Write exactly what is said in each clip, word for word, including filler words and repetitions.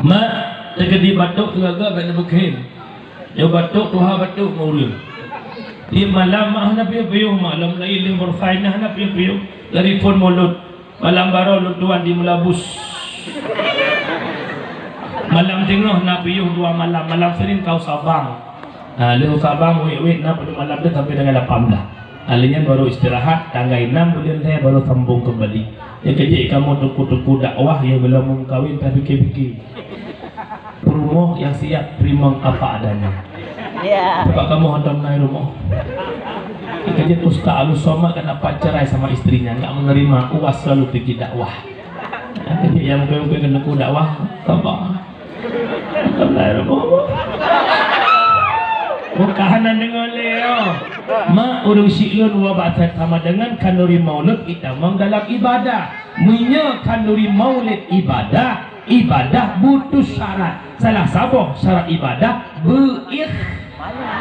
Mak, teukeudi batuk teugaga bèk neubeukhém. Nyoe batuk tuha batuk ngon ureueng. Tiep malam mak hana piôh-piôh mak, lom laén lheueh bersaing hana piôh-piôh. Dari phon mulut. Malam baroe lôn tuan di Meulabus. Malam teungoh na piôh dua malam, malam Senin ka u Sabang. Ha, lheueh u Sabang wék-wék na padub malam tu sampai tanggal lapan belas. Ha, lheueh nyan baru istirahat, tanggai nam buleuen lhèe baru sambong keumbali. Nyan keuh jeuet kamoe teungku-teungku dakwah nyang geulom meukawen tapike-pike. Peurumoh nyang siap teurimong apa adanya. Ya. Sebab kamoe hana na rumoh. Nyan keuh jeuet Ustaz Abdul Somad kan dapat cerai sama istrinya, enggak menerima, uas selalu pergi dakwah. Nyan keuh jeuet nyang mungkin-mungkin keuneuk dakwah, sabar. Bukan hana deungoe lé, oh. Mak, ureueng syiek lôn wabak sama dengan khanduri maulud itamong dalam ibadah. Meunyoe khanduri maulid ibadah, ibadah butuh syarat. Salah saboh syarat ibadah beuikh-,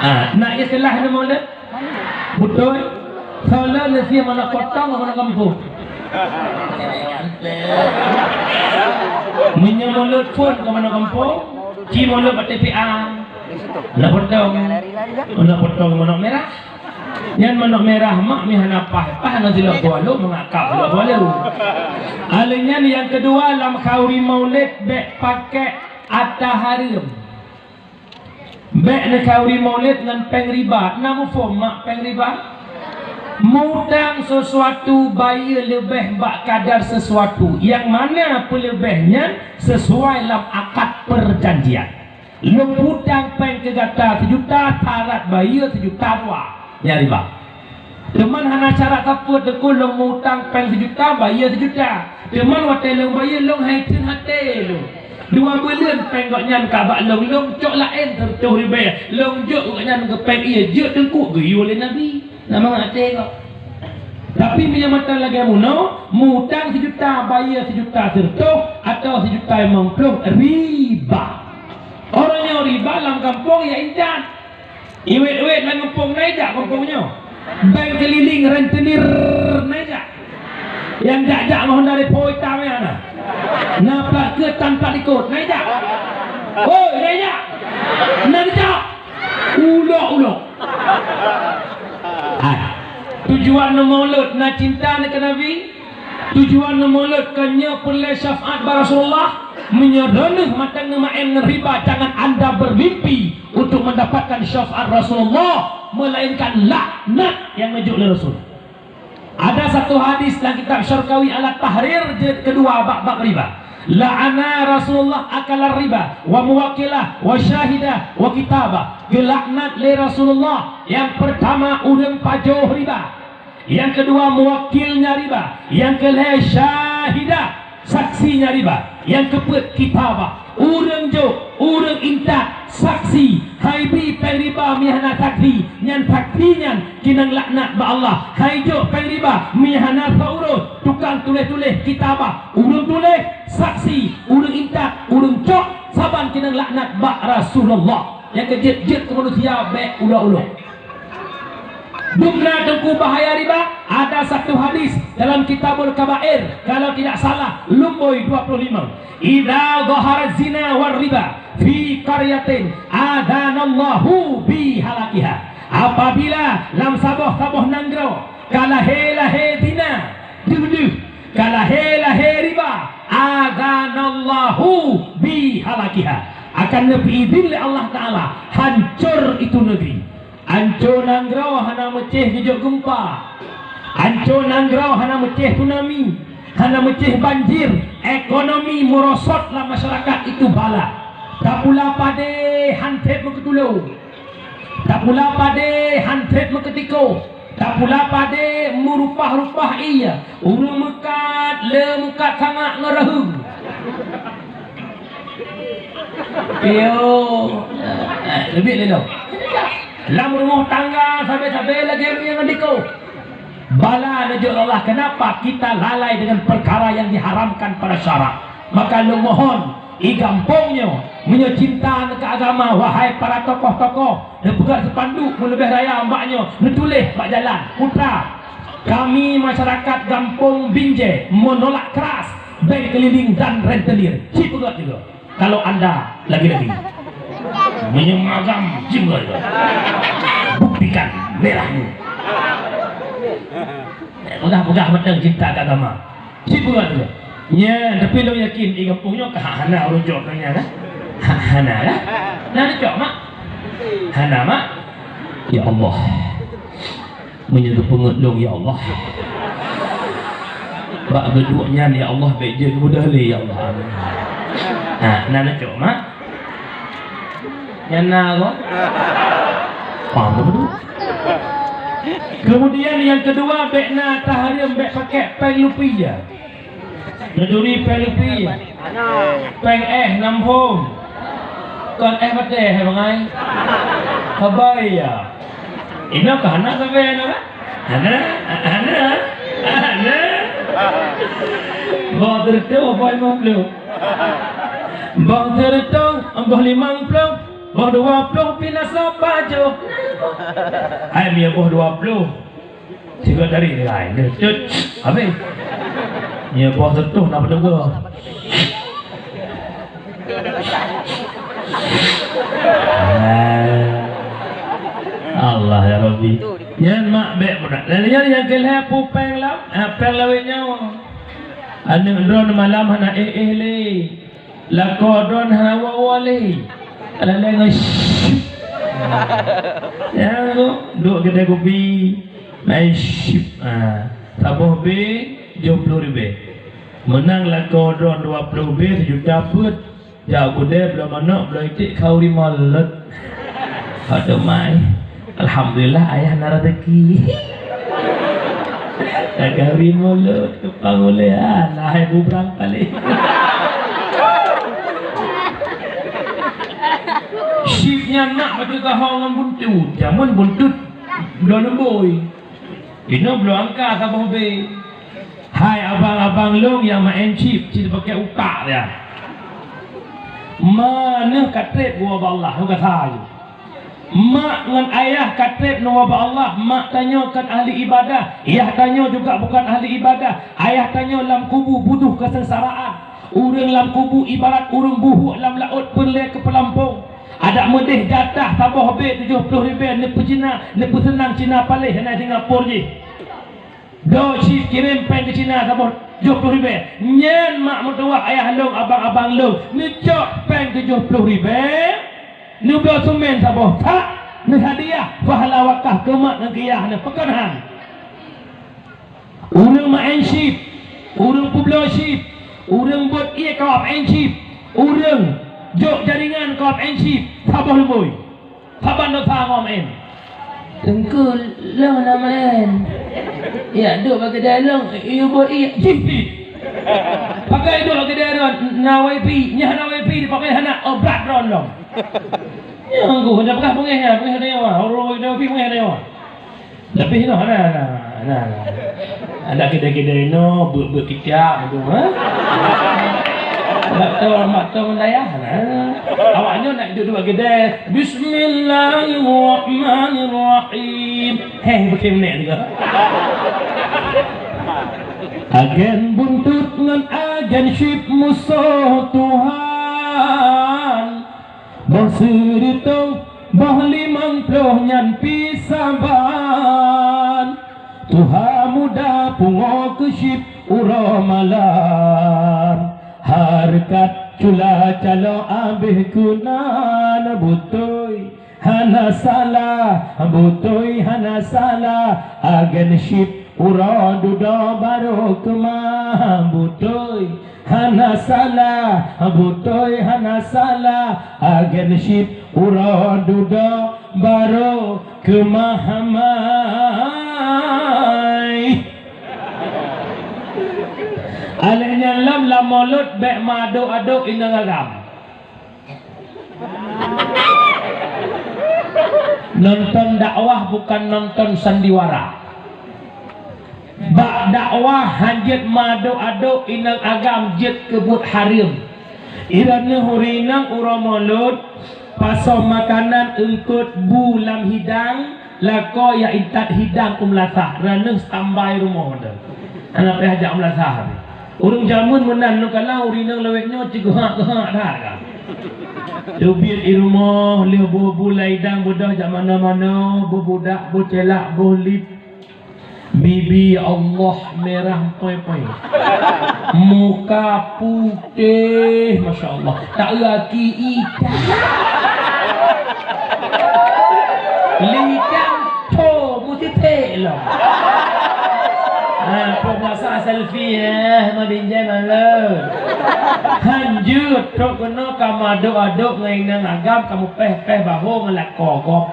ah, na ikhlas na maulid? Beutôi? Soe lôn neusie manok potong ngon manok gampông? Meunyoe mulod phon ngon manok gampông, ci mulod bak T P A. Nak potong. Nak potong manok mirah. Nyan manok mirah mak mi hana paih, paih ngon silop bolu, meungakap silop bolu. Alèh nyan nyang keudua lam khanduri maulid bèk pakèk ata hareuem. Bèk neukhanduri maulid ngon péng riba. Na muphom mak péng riba? Mutang sesuatu bayeue leubeh bak kadar sesuatu, nyang mana peuleubeh nyan sesuai lam akad perjanjian. Lôn putang péng keu gata sijuta, syarat bayeue sijuta dua. Nyan riba. Teuma hana syarat sapeue teungku, lôn mutang péng sijuta, bayeue sijuta. Teuma watèe lôn bayeue, lôn hai theun até lôn. Dua buleuen péng gobnyan ka bak lôn, lôn cok laén sireutoh ribèe. Lôn jok gobnyan keu péng ié, jeuet teungku geuyue lé Nabi. Na mangat até gob. Tapi meunyoe mantong lagèe meunoe, mutang sijuta, bayeue sijuta sireutoh, atawa sijuta limong plôh, riba. Uroe nyoe riba lam gampông ya intat. Iwet-wet lam gampông na ijak gampông nyoe. Bèk keulileng rentenir na ijak. Nyang jak-jak ngon Honda Revo itam nyan na. Na plat keu tan plat likot na ijak. Hoi, na ijak. Na ijak. Ulok-ulok. Ah. Tujuan maulud na cinta keu Nabi. Tujuan maulud kon nyoe peureulèe syafaat bak Rasulullah. Meunyoe droeneuh mantong neumaén ngon riba, jangan anda bermimpi untuk mendapatkan syafaat Rasulullah, melainkan laknat nyang neujok lé Rasul. Ada satu hadis dalam kitab Syarqawi Alat Tahrir jilid kedua bab, bab riba. La'ana Rasulullah akalar riba wa muwakkilah wa syahidah wa kitabah. Geulaknat lé Rasulullah nyang pertama ureueng pajoh riba. Nyang keudua muwakilnya riba, nyang keulhèe syahidah, saksinya riba, nyang keupeuet kitabah, ureueng jok, ureueng intat, saksi, hai bi péng riba meuhana saksi, nyan saksi nyan keunong laknat bak Allah. Hai jok péng riba meuhana saurôh, tukang tuléh-tuléh kitabah, ureueng tuléh, saksi, ureueng intat, ureueng cok, saban keunong laknat bak Rasulullah. Nyang keujeuet-jeuet keu manusia bèk ulok-ulok. Dum na teungku bahaya riba, ada satu hadis dalam Kitabul Kabair, kalau tidak salah, lumbôi dua puluh lima. "Idza dhahara zina war riba fi qaryatin adzanallahu bi halakiha." Apabila lam saboh-saboh nanggroe ka lahé-lahé zina, deuh-deuh, ka lahé-lahé riba, adzanallahu bi halakiha, akan neupeuidhin lé Allah Taala hancor itu negeri. Anco nanggroe hana meucéh geujok geumpa. Anco nanggroe hana meucéh tsunami, hana meucéh banjir, ekonomi meurosot lam masyarakat itu bala. Tapula padé han trép meukeutulông. Tapula padé han trép meukeutiko. Tapula padé meurupah-rupah ié, ureueng meukat le meukat sangat ngon raheueng. Iyo, eh, leubeh lé lom. Lam rumoh tangga sabe-sabe lagèe ureueng ngon diko. Bala neujok Allah, kenapa kita lalai dengan perkara yang diharamkan pada syarak? Maka lôn mohon, i gampông nyoe, meunyoe cinta keu agama, wahai para tokoh-tokoh, neupeugöt seupanduk meuleubeh raya bak nyoe, neutuléh bak jalan, putra. Kami masyarakat Gampông Binjai menolak keras Beng keliling dan rentenir. Cit peugah juga. Kalau anda lagi-lagi menyemagam jingga juga. Buktikan merahmu. Peugah-peugah mantong cinta ke agama. Cit peugah juga. Nya, tapi lôn yakin di gampông nyoe ka hana ureueng jok nyan kan? Ha, hana kan? Nah, jok, Mak. Hana, Mak. Ya Allah. Meunyoe geupeungeut lôn, ya Allah. Bak geuduek nyan, ya Allah, bèk jeuet mudah lé, ya Allah. Amin. Ha, na neucok, Mak? Nyan na, Bang? Paham, betul? Kemudian yang kedua, bèk na tahareuem, bèk pakai péng lupi ja. Neuturi péng lupi, péng éh nam phôn. Kon éh batèe hai bangai. Sabai ya. Inoe ka hana sabai inoe kan? Hana, hana, hana. Boh sireutoh, boh limong ploh. Boh sireutoh, boh limong ploh, boh dua ploh pih na saboh. Hai mie boh dua ploh. Tiga dari nilai. Cut. Habis. Nya boh sireutoh na peuteugoe. Ah. Allah ya Rabbi. Nyan mak bèk meunan. Lalu nyan nyang keu lhèe pupeng lam, ah, péng lawét nyoe. Aneuk droeneuh malam hana éh-éh lé. Lakoe droeneuh hana woe-woe lé. Lalai ngon syip. Ya, duek keudè kupi. Main syip. Ah, saboh bé tujoh ploh ribèe. Meunang lakoe droeneuh dua ploh bé, sijuta peuet. Jak u keudè bloe manok, bloe iték, khauri mulod. Adoh mai. Alhamdulillah, ayah na rezeki. Khauri mulod, keupang ulèe, ah, lahé bubrang paléng. Syip nyan nak bacut taho ngon buntut. Jameun buntut bloe leumbôi. Inoe bloe angka saboh bé. Hai abang-abang lôn nyang maén syip, cit pakai utak ya. Ma neuh ka trép ngon Allah, nyoe ka sa jih. Mak ngon ayah ka trép ngon Allah, mak tanyoe kon ahli ibadah, yah tanyoe juga bukan ahli ibadah, ayah tanyoe lam kubu butuh kesengsaraan. Ureueng lam kubu ibarat ureueng buhuk lam laôt peureulèe keu peulampông. Adak meudeh jatah saboh bé tujoh ploh ribèe neupeucina, neupeuseunang cina paléh hana Singapura jih. Dok cit kirém péng keu Cina saboh tujoh ploh ribèe. Nyan mak meutuwah ayah lôn, abang-abang lôn, neucok péng tujoh ploh ribèe, neubloe seumén saboh sak, neuhadiah pahala wakaf keu mak ngon keu yah neuh. Pakon han? Ureueng maén syip, ureueng peubloe syip, ureueng beuet ié kawab maén syip, ureueng jok jaringan kawab maén syip, saboh leumbôi. Saban dosa ngon maén. Teungku, lôn na maén. Ya, duek bak keudè lôn, yue beuet ié, jih pih. Pakai duek bak keudè droe, na wifi, nyan hana wifi, dipakai hana, oh, brat droe lom. Nyan ku, hana peugah beungéh nyan, beungéh hana nyawa, ureueng bak keudè wifi beungéh hana nyawa. Tapi inoe hana, hana, hana, hana. Adak keudè-keudè inoe beuet-beuet kicak meudoe, ha? Mak tong, mak tong dayah, hana. Awak nyoe nak duek-duek keudè. Bismillahirrahmanirrahim. Heh, bukon meunan juga. Agen buntut ngon agen syip musoh Tuhan. Boh sireutoh, boh limong ploh nyan pih saban. Tuha muda pungo keu syip uroe malam. Hareukat cula calo abéh keunan beutôi. Hana salah, beutôi hana salah. Agen syip uroe dudoe barô keumah beutôi. Hana salah, beutôi hana salah, agen syip uroe dudoe barô keumah mai. Aléh nyan lom lam mulod bèk meuadok-adok inong agam. Nonton dakwah bukan nonton sandiwara. Bak dakwah han jeuet meuadok-adok inong agam jeuet keu buet hareuem. Iroh neuh ureueng inong uroe mulod pasoe makanan eungkôt bu lam hidang, lakoe jak intat hidang u meulasah, droeneuh standby rumoh deh. Hana payah jak u meulasah. Ureuëng jameun meunan, nyoe kala ureuëng inong lawét nyoe cigeuhak-geuhak that ka. Teubiet i rumoh, lheueh bu-bu laidang beudôh jak manoe-manoe, bu budak, bu celak, bu lip. Bibi, ya Allah, merah poi-poi. Muka putih, masya Allah. Tak laki itam. Lidang tho, meuteutée lom. Ha, peumasa selfie, eh, ma binjai malu. Hanjeuet, trok keunoe ka meuadok-adok ngon inong agam, ka meupéh-péh bahô ngon lakoe gob.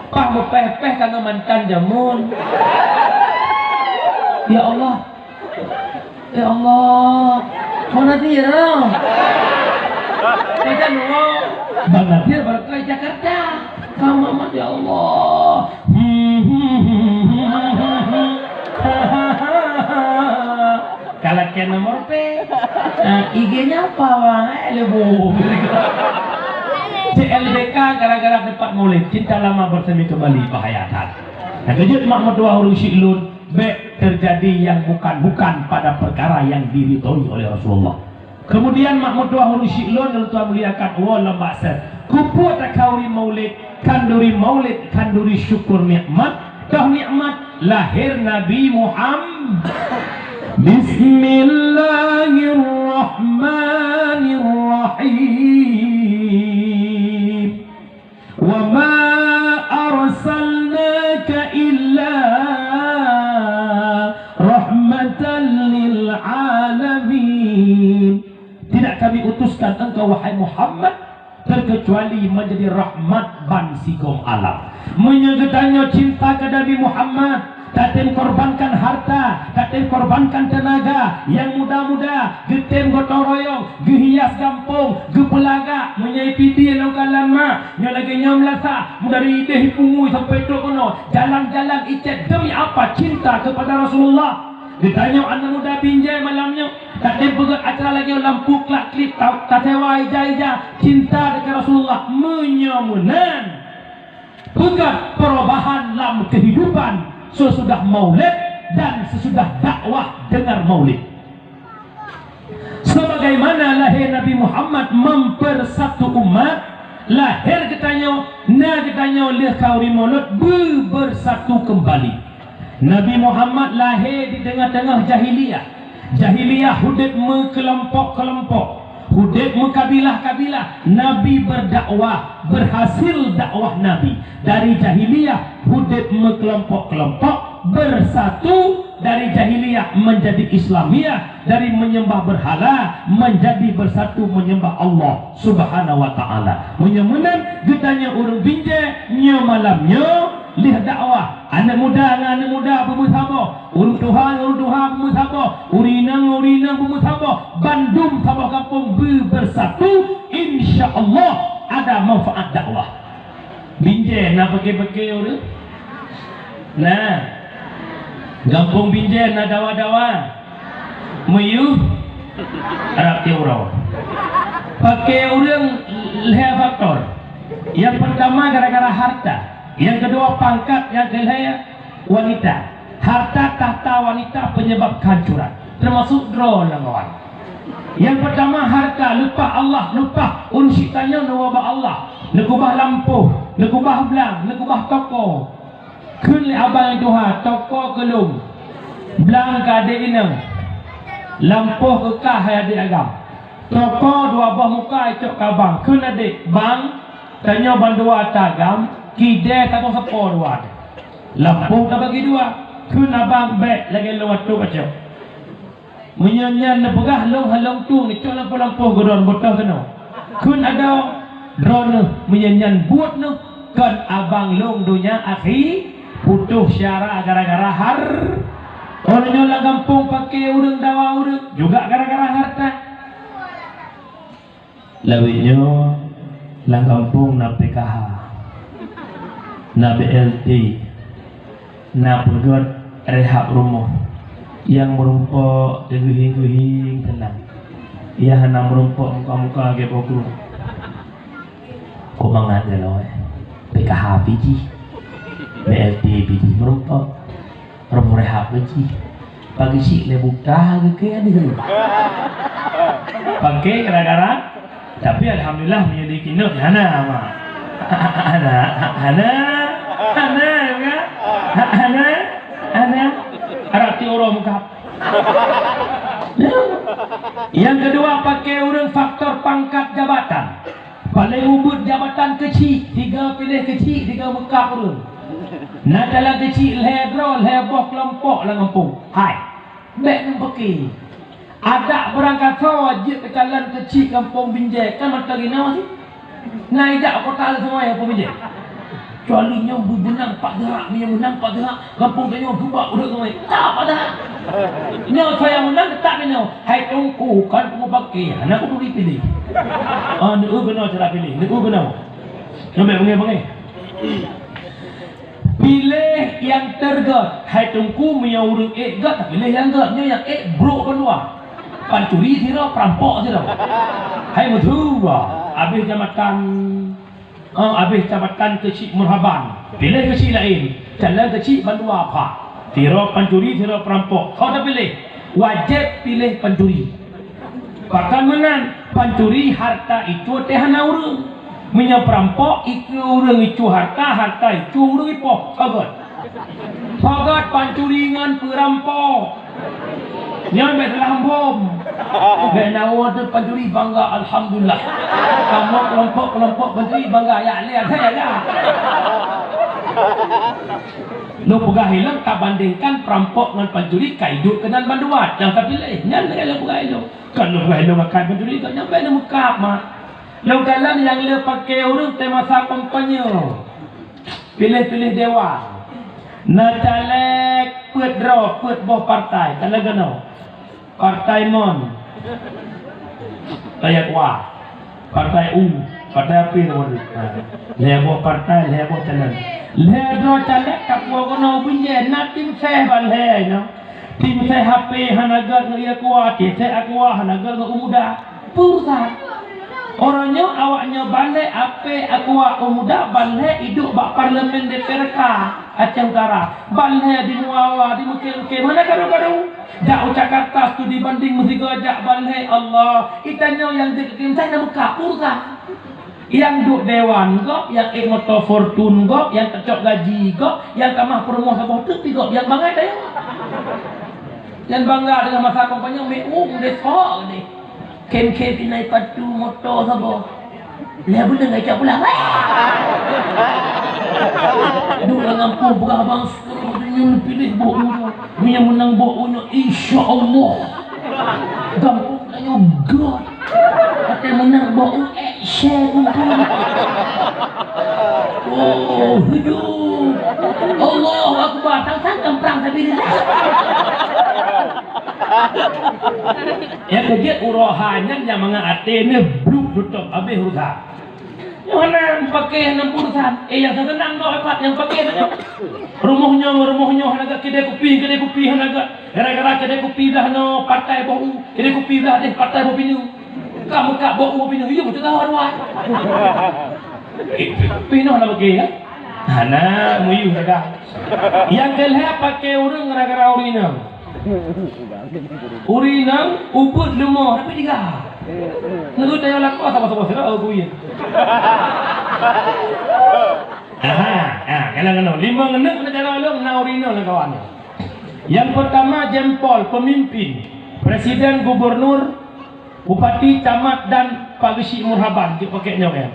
Paih meupéh-péh ka ngon mantan jameun. Ya Allah. Ya Allah. Mana dia? Macam mana? Bang Nadir baru ke Jakarta. Kamu amat, ya Allah. Kalakén nomor P. Ah, I G-nya apa, Bang? Eh, lebu. C L B K gara-gara tempat maulid. Cinta lama bersemi kembali. Bahaya that. Nah, keujeuet mak meutuah ureuëng syiek lôn, bék terjadi yang bukan-bukan pada perkara yang diridhoi oleh Rasulullah. Kemudian mak meutuah ureuëng syiek lôn nyang tuan muliakan, woe lom bak sép. Keupeue takhanduri maulid, khanduri maulid, khanduri syukur nikmat, toh nikmat lahé Nabi Muhammad. Bismillahirrahmanirrahim. Wa ma arsalnaka illa rahmatan lil alamin. Tidak Kami utuskan engkau, wahai Muhammad, terkecuali menjadi rahmat ban sigom alam. Meunyoe geutanyoe cinta keu Nabi Muhammad, tatem korbankan harta, tatem korbankan teunaga, nyang muda-muda geutem gotong royong, geuhias gampông, geupeulagak, meunyoe i Pidie lom kalon mak, nyoe lagée nyoe Meulasa, meudari idéh i Pungui sampoe trok keunoe, jalan-jalan i cét. Demi apa? Cinta kepada Rasulullah. Geutanyoe aneuëk muda binjai malam nyoe, tatem peugét acara lagée nyoe lampu klak-klip, ta-, tasewa ija-ija, cinta deungon Rasulullah. Meunyoe meunan, peugah perubahan lam kehidupan sesudah maulid dan sesudah dakwah dengar maulid. Sebagaimana lahé Nabi Muhammad mempersatu umat, lahé geutanyoe, na geutanyoe lheueh khanduri maulid beubersatu kembali. Nabi Muhammad lahé di teungoh-teungoh jahiliyah. Jahiliyah udeb meukelompok-kelompok, udeb meukabilah-kabilah. Nabi berdakwah, berhasil dakwah Nabi. Dari jahiliyah udeb meukelompok-kelompok, bersatu dari jahiliyah menjadi Islamiyah, dari menyembah berhala menjadi bersatu menyembah Allah Subhanahu wa Ta'ala. Meunyoe meunan geutanyoe ureuëng binjai nyoe malam nyoe, lheueh dakwah, aneuëk muda ngon aneuëk muda beumeusaboh, ureuëng tuha ngon ureuëng tuha beumeusaboh, ureuëng inong ngon ureuëng inong beumeusaboh, bandum saboh gampông beubersatu, insya Allah ada manfaat dakwah. Binjai na pake-pake ureuëng? Na. Gampông Binjai na dawa-dawa? Meuyuh? Rab tiep uroe. Pake ureuëng lhée faktor. Nyang peurtama gara-gara harta, nyang keudua pangkat, nyang keulhée wanita. Harta takhta wanita penyebab kehancuran, termasuk droe lam awai. Nyang peurtama harta, leupah Allah, leupah ureuëng syiek tanyoe neuwoe bak Allah, neukeubah lampôh, neukeubah blang, neukeubah toko. Kheun lé abang nyang tuha, toko keu lôn, blang keu adék inong, lampôh keu kah hai adék agam. Toko dua boh muka icok keu abang, kheun adék, bang, tanyoe bandua ata agam, kidée saboh seupôt dua. Lampôh tabagi dua, kheun abang bék lagée lôn atoe bacut. Meunyoe nyan neupeugah lôn hana lôn tueng, neucok lampôh-lampôh keu droeneuh beutôi keunoe. Kheun adoe, droeneuh meunyoe nyan buet neuh kon abang lôn donya akhi, putôh syara gara-gara har. Óh lheueh nyoe lam gampông pake ureuëng dawa ureuëng juga gara-gara harta. Lawét nyoe lam gampông na P K H, na B L T, na peugét rehab rumoh. Nyang meurumpok teugeuhieng-geuhieng teunang. Nyang hana meurumpok muka-muka lagée boh krueng. Kok mangat geuloe, eh? P K H pih jih, B L T pih jih meurumpok, rumoh rehab pih jih. Pagi sik lé buta geuke aneuk. Pangke gara-gara, tapi alhamdulillah meunyoe di keuneuk hana ma. Hana, hana, hana, ya. Hana, hana. Arab ti uroe muka. Yang kedua, pakai ureuëng faktor pangkat jabatan. Paléng ubit jabatan keuchik, tiga piléh keuchik, tiga meukat ureuëng. Na dalam keuchik lhée droe, lhée boh keulompok lam gampông. Hai, bék neumpeuki. Adak beurangkasoe jeuet keu calon keuchik gampông Binjai, kan mantong inoe cit. Na ijak kota lé semuanya gampông Binjai. Kecuali nyoe bu-, beunang pat deuhak, meunyoe meunang pat deuhak, gampông tanyoe geuba ureuëng ramai. Tak pat deuhak. Nyoe soe nyang meunang, tak nyoe. Hai Teungku, kan Teungku pakai. Hana kupeugah piléh. Ah, neu keunoe cara piléh, neu keunoe. Nyoe bék beungéh-beungéh. Piléh nyang teugét. Hai Teungku, meunyoe ureuëng ék gét, piléh nyang gét. Nyoe nyang ék brok bandua. Pancuri sidroe, perampok sidroe. Hai meutuwah, habéh jabatan. Oh, habéh jabatan keuchik meurhaban. Piléh keuchik laén. Calon keuchik bandua pha. Sidroe pancuri, sidroe perampok. Soe tapiléh? Wajéb piléh pancuri. Pakon meunan, pancuri harta icue teuh hana ureuëng. Meunyoe perampok icue ureuëng icue harta, harta icue ureuëng ipoh. Soe gét? Soe gét pancuri ngon peurampok? Nyan bék salah hom. Bék na woe teuh pancuri bangga, alhamdulillah. Kamoe keulompok-keulompok pancuri bangga, ya lé, ya, ya. Lôn peugah ilong tabandingkan perampok ngon pancuri ka iduek keunan bandua, nyang tapiléh. Nyan lagée lôn peugah ilong. Kan lôn peugah ilong akan pancuri, kan nyan bék neumeukab mat. Lôn kalon nyang le paké ureuëng teuh masa kampanye. Piléh-piléh dewan. Na caleg peuet droe, peuet boh partai. Ka lagée nyoe. Partai Mon. Partai Wa. Partai U. Partai api nama tu? Ha. Lhée boh partai, lhée boh calon. Lhée droe caleg ka puwoe keunoe u Binjai, na tim seh ban lhée nyoe. Tim seh H P hana gét ngon Aqua, tim seh Aqua hana gét ngon U Muda. Peurusah. Uroe nyoe awaknyoe ban lhée H P Aqua U Muda ban lhée iduek bak parlemen D P R K Aceh Utara. Ban lhée di Muawa, di Meuke-Meuke, hana karu-karu. Jak u Jakarta studi banding meusigoe jak ban lhée, Allah. Geutanyoe nyang jeuet keu tim seh na meukat peurusah. Nyang duek dewan gob, nyang ék moto Fortune gob, nyang teucok gaji gob, nyang tamah peurumoh saboh teuk pih gob, nyang bangai tanyoe. Nyang bangga deungon masa kampanye, meu'ueng deh sok deh. Khem-khem pih na ipatu moto saboh. Lhée buleuen ka icok pulang. Duek lam gampông peugah bang, sekarang nyoe piléh boh u nyoe. Meunyoe meunang boh u nyoe, insya Allah. Gampông tanyoe gét. Watée meunang boh u, ék share gampông. Oh, hidup. Allahu Akbar. Sang-sang gamprang sabilillah. Nyang keujeuet uroe hai nyan nyang mangat até neuh bluk tutôp habéh urusan. Nyoe hana paké hana urusan. Eh, nyang seunang gob hebat nyang paké nyoe. Rumoh nyoe ngon rumoh nyoe hana gét, keudè kupi, keudè kupi hana gét. Gara-gara keudè kupi blah nyoe partai boh u, keudè kupi blah deh partai boh pineung. Ka meukat boh u boh pineung, yum teuka ruai. Pih nyoe hana paké, ya? Hana, meuyuh dah. Nyang keulhèe paké ureueng gara-gara ureueng inong. Ureueng inong ubit leumo, tapi tiga. Nunggu tayang lakoe sama-sama sira, oh, buyên. Aha, ha, kena-kena. Lima ngeneuk na cara lôn na ureueng inong lam kawan. Yang pertama, jempol, pemimpin, presiden, gubernur, bupati, camat, dan Pak Geuchik Murhaban, jeuet pakai nyoe, ya.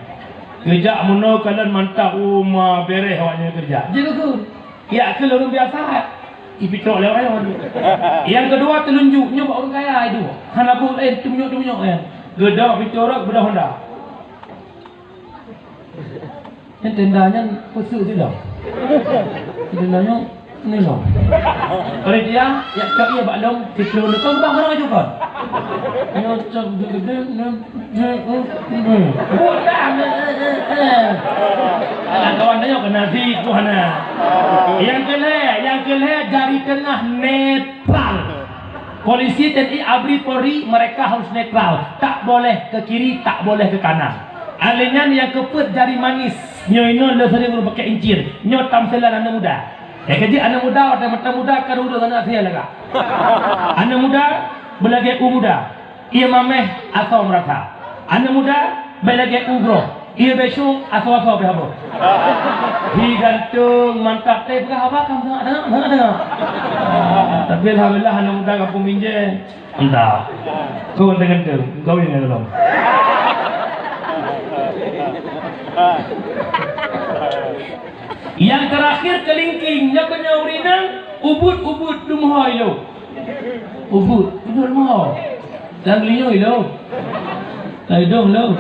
Geujak meunoe kalon mantap, uma bereh awak nyoe keureuja. Jeuet keu, ya, keu ureueng biasa, ipitok lewat nyoe. Yang kedua, telunjuk, nyoe bak ureueng kaya itu. Hana beuh laén, teumenyok-teumenyok, ya. Geudok pintoe rot, beudôh honda. Nyan tenda nyan peuseuek silom. Tenda nyoe nilom. Panitia, yak cok ié bak lom, siplôh leukoe bang barang aju kon. Nyoe cok gede-gede, nyoe, nyoe, nyoe, nyoe. Bukan, eh, eh, eh, eh. Alah, kawan nyoe kena si, buhana. Yang keulhèe, yang keulhèe jari teungah netral. Polisi, T N I, ABRI, Polri, mereka harus netral. Tak boleh ke kiri, tak boleh ke kanan. Alèh nyan nyang keupeuet jari manis. Nyoe inoe le seuring ureueng pakai incir. Nyoe tamsilan aneuk muda. Eh, kajik aneuk muda, watèe mata muda ka ureueng aneuk siat lagak. Aneuk muda beulagèe u muda, ié mamèh asoe meurasa. Aneuk muda beulagèe u groh, ié bècong asoe-asoe pih haba. Hi ganteng, mantap, teupeugah haba ka tengok, tengok, tengok, tengok. Tapi alhamdulillah aneuk muda gampông Minjee. Entah. Kau ganteng-ganteng, kau ingat belum? Nyang terakhir keulingking, nyoe keunyoe ureueng inong, ubit-ubit dum ho ilong. Ubit, ubit dum ho. Dan linyueng ilong. Lidong ilong.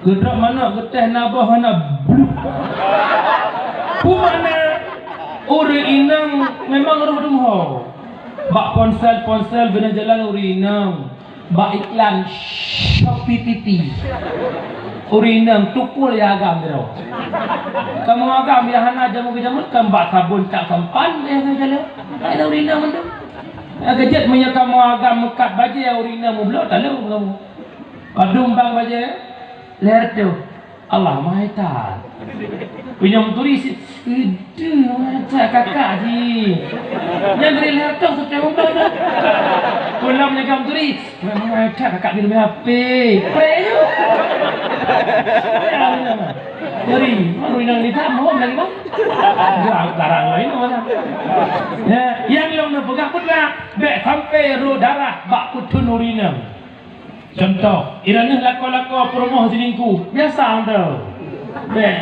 Geudrop manok, geutéh na boh hana, blup. Peue makna ureueng inong memang roh dum ho. Bak ponsel-ponsel geuneuk jalan ureueng inong. Bak iklan Shopee P P. Ureueng inong tukul ya agam droe. Kamoe agam ya hana jameun-jameun kan bak sabon cak sampan ya jalan. Ada ureueng inong mandum. Ya kajik meunyoe kamoe agam meukat bajèe ureueng inong meubloe talong kamoe. Padum bang bajèe? Lhèe reutôh. Allah, mahai that. Meunyoe meuturi sit, "Aduh, mahai that kakak jih." Nyan bri lhèe reutôh sutée meumbah dah. Pulang meunyoe ka meuturi, "Mahai that kakak jih leubeh apik." Prek ju. Meuturi, baru inong ni that, mohon lagi, bang. Garang, garang lain, mana? Ya, nyang lôn neupeugah peue teuma, bèk sampai rôh darah bak peuteun ureueng inong. Contoh, i droeneuh lakoe-lakoe peurumoh selingkuh, biasa mantong. Bèk.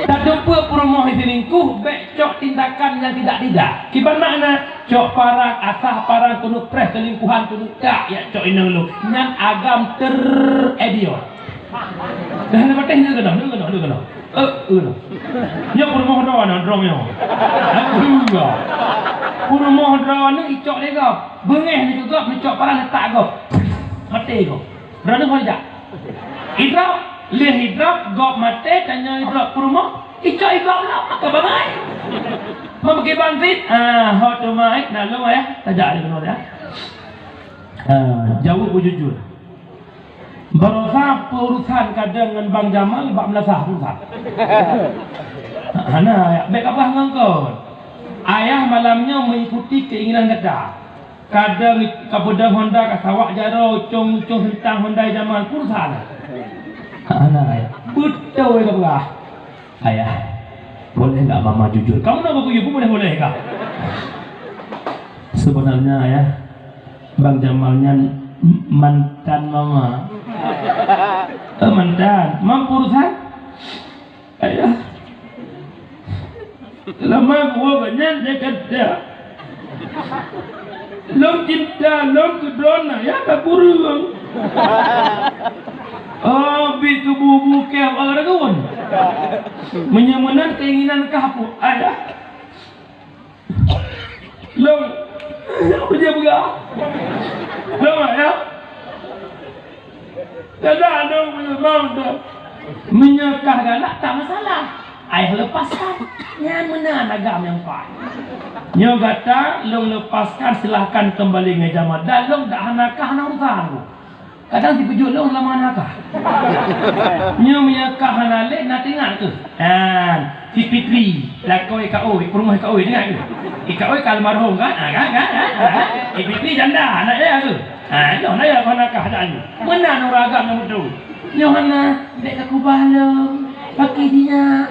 Tateupeue peurumoh selingkuh, bèk cok tindakan nyang tidak-tidak. Kiban makna, cok parang, asah parang keuneuk preh selingkuhan keuneuk dak, ya cok inong lôn. Nyan agam ter-, idiot. Dah na patéh, na keunoe, na keunoe, na keunoe. Eh, eh, keunoe. Nyoe peurumoh droeneuh, droeneuh nyoe. Alhamdulillah. Peurumoh droeneuh icok lé gob. Beungéh ni keu gob, neucok parang neutak gob. Maté gob. Droeneuh ho jak. Idrop, lheueh idrop, gob maté, tanyoe idrop peurumoh, icok i gob lom, maka bangai. Meubagi bansit, ah, ho teuma, eh, na lôn, eh, tajak lé keunoe, ya. Ah, jaweueb beujujur. Baroesa peurusan kadang ngon Bang Jamal bak meulasah peurusan. Hana, bèk kabah ngon kon. Ayah malam nyoe meuikuti keinginan gata. Kadang kapeudong honda ka sawak jaroe, cong-cong seuntang honda Jamal peurusan. Hana, ayah. Beutôi kapeugah. Ayah, boleh nggak mama jujur? Kamu nak begitu pun boleh-boleh kah? Sebenarnya ayah, Bang Jamal nyan mantan mama. Eh, mantan. Mampu urusan? Ayah. Lama gua banyak dia kata. Lôn cinta, lôn keudroe na, ya ka kureueng. Oh, bi keubu-bu kèe awak ragun. Meunyoe meunan keinginan kah pu-, ayah. Lôn, apa dia peugah? Lôn, ya? Kada ada meunyoe mau tu. Meunyoe kah galak, tak masalah. Ayah lepaskan. Nyan meunan agam nyang paih. Nyoe gata lôn lepaskan, silahkan kembali ngon Jamal. Dan lôn dak hana kah hana urusan. Kadang sipeujeuet lôn lama hana kah. Nyoe meunyoe kah hana lé, na teuingat keuh. Kan, si Fitri, lakoe Ika Oi, peurumoh Ika Oi, teuingat keuh? Ika Oi ka almarhum kan? Ah, kan, kan, kan, kan? Si Fitri janda, anak dia tu. Ha, nyoe na ya keuh nakah dak nyoe. Meunan ureueng agam nyang beutôi. Nyoe hana, bèk ka kubah lom. Paké jih nyak.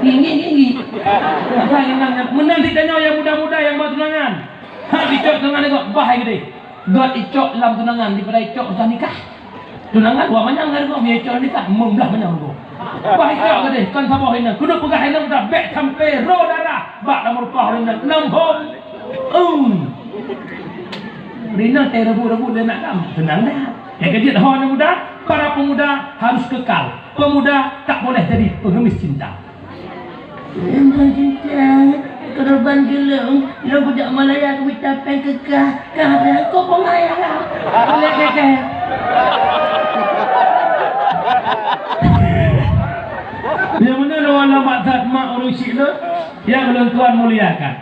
Gigi, gigi. Apa yang nang, meunan si tanyoe nyang muda-muda nyang ba tunangan. Ha, dicok tunangan gop, bah ai geude. Gop icok lam tunangan daripada icok sudah nikah. Tunangan dua manyang hareuga, mie col nikah, meumblah manyang hareuga. Bah icok gadeh, kon saboh inong. Keuneuk peugah inong dah bèk sampai ro darah bak lam rupa inong. Nam hom. Um. Rina teh rebut-rebut dia nak kam. Tenang dah. Yang kejut ho anak muda, para pemuda harus kekal. Pemuda tak boleh jadi pengemis cinta. Lôn cinta, keureubeuen geulong, lôn kujak Malaya keu mita péng keu kah, kah dah kok peungayan lah. Boleh kekeh. Nyang meunan lôn mak that mak ureueng syik lôn, nyang lôn tuan muliakan.